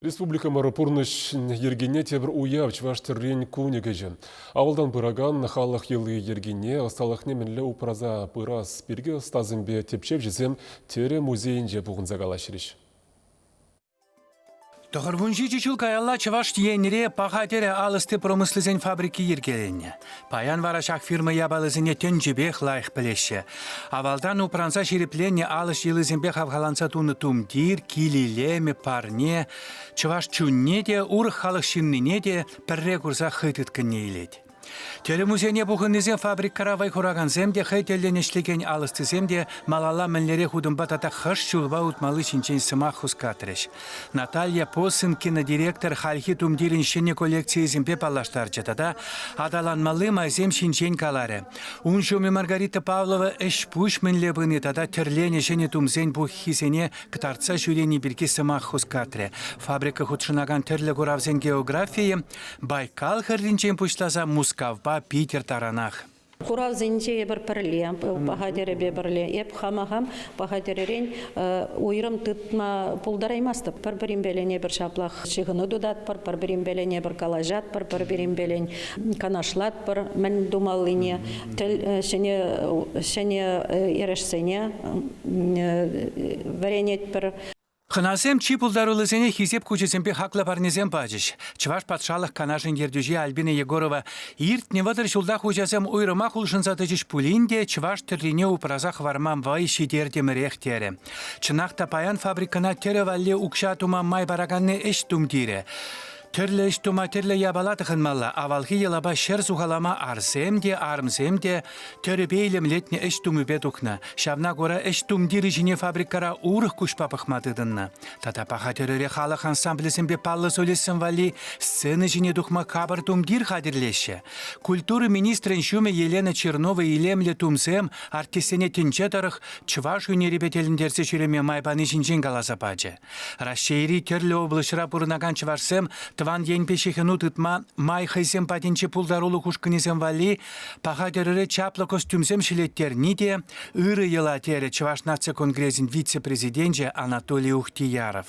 Республикӑмӑр пурнӑҫ йӗркине тепӗр уяв чӑваш тӗррин кунӗ кӗчӗ. Авалтан пыракан халӑх йӑли-йӗркине, ӑсталӑхне мӗнле упраса пырас пирки ӑстасемпе тӗпчевҫӗсем тӗрӗ музейӗнче пухӑнса калаҫрӗҫ. 97 ҫул каялла Чӑваш Енре Паха тӗрӗ ал ӑсти промыслисен фабрики йӗркеленнӗ. Паян вара ҫак фирма япалисене тӗнчипех лайӑх пӗлеҫҫӗ. Авалтан упранса ҫирӗпленнӗ алӑҫ йӑлисемпе хавхаланса тунӑ тумтир, кил илемӗ, парне чӑваш чунне те, урӑх халӑх ҫыннине те пӗрре курса хӑй тыткӑнне илет. Тӗрӗ музейне пухӑннисем фабрикӑра вӑй хуракансем те, хӑй тӗллӗн ӗҫлекен алӑстисем те малалла мӗнлерех утӑмпа тата хӑш ҫулпа утмалли ҫинчен сӑмах хускатрӗҫ. Наталья Посынкина директор хальхи тумтирӗн ҫӗнӗ коллекцийӗсемпе паллаштарчӗ тата аталанмалли майсем ҫинчен каларӗ. Ун ҫумӗ Маргарита Павлова ӗҫ-пуҫ мӗнле пыни тата тӗрленӗ ҫӗнӗ тумсен пуххисене кӑтартса ҫӳрени пирки сӑмах хускатрӗ. Фабрика хутшӑнакан тӗрлӗ куравсен географийӗ Байкал хӗрринчен пуҫласа Мускавпа Питӗр таранах. Куравсенче эпир пӗрле, паха тӗрӗпе пӗрле. Эп хама хам паха тӗрӗрен уйрӑм тытма пултараймастӑп. Пӗр-пӗринпелен эпир ҫаплах ҫыхӑну тытатпӑр, пӗр-пӗринпелен эпир калаҫатпӑр, пӗр-пӗринпелен канашлатпӑр мӗн тумаллине, ҫӗнӗ ҫӗнӗ эрешсене вӗренетпӗр. Хӑнасем чи пултаруллисене хисеп хучӗсемпе хаклӑ парнесем пачӗҫ. Чӑваш патшалӑх канашӗн ертӳҫи Альбина Егорова иртнӗ 30 ҫулта хуҫасем уйрӑмах улшӑнса тӑчӗҫ пулин те чӑваш тӗррине упраса хӑварма вӑй ҫитертӗмӗрех терӗ. Чӑнах та паян фабрикӑна тӗрӗ валли укҫа тума май параканни ӗҫ тумтирӗ. Тӗрлӗ ӗҫ тума тӗрлӗ япала тӑхӑнмалла. Авалхи йӑлапа ҫӗр сухалама арсем те, арӑмсем те тӗрӗпе илемлетнӗ ӗҫ тумӗпе тухнӑ. Ҫавна кура ӗҫ тумтирӗ ҫине фабрикӑра урӑх куҫпа пӑхма тытӑннӑ. Тата паха тӗрӗре халӑх ансамблӗсемпе паллӑ солистсем валли сцена ҫине тухма капӑр тумтир хатӗрлеҫҫӗ. Культура министрӗн ҫумӗ Елена Чернова илемлӗ тумсем артистсене тӗнче тӑрӑх чӑваш ӳнерӗпе тӗлӗнтерсе ҫӳреме май пани ҫинчен каласа пачӗ. Раҫҫейри тӗрлӗ облаҫра пурӑнакан чӑвашсем тӑван енпе ҫыхӑну тытма май хӑйсем патӗнчи пултарулӑх ушкӑнӗсем валли паха тӗрӗре чаплӑ костюмсем ҫӗлеттерни те ырӑ йӑла терӗ Чӑваш наци конгресӗн вице-президенчӗ Анатолий Ухтияров.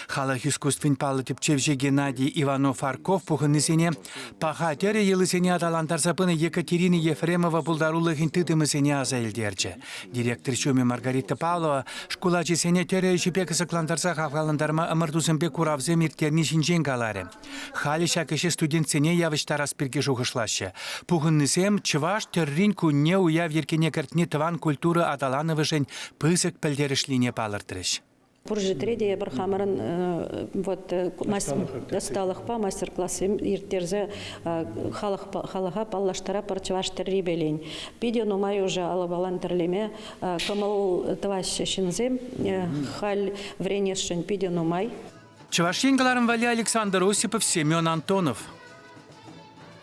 Халӑх искусствин паллӑ тӗпчевҫи Геннадий Иванов-Арков пухӑннисене паха тӗрӗ йӑлисене аталантарса пынӑ Екатерина Ефремова пултарулӑхӗн тытӑмӗсене аса илтерчӗ. Директор ҫумӗ Маргарита Павлова шкул ачисене тӗрӗ ӗҫӗпе кӑсӑклантарса хавхалантарма ӑмӑртусемпе куравсем ирттерни ҫинчен каларӗ. Халӗ ҫак ӗҫе студентсене явӑҫтарас пирки шухӑшлаҫҫӗ. Пухӑннисем чӑваш тӗррин кунне уяв йӗркине кӗртни тӑван культура аталанӑвӗшӗн пысӑк пӗлтерӗшлине палӑртрӗҫ. Пур ҫӗртре те эпир хамӑрӑн вот ӑсталӑхпа мастер-классем ирттерсе халӑха паллаштаратпӑр чӑваш тӗррипелен. Питӗ нумай уже алӑпалан тӗрлеме кӑмӑл тӑваҫҫӗ ҫынсем. Халь вӗренесшӗн питӗ нумай. Чӑваш Ен кӑларӑм валли Александр Осипов, Семен Антонов.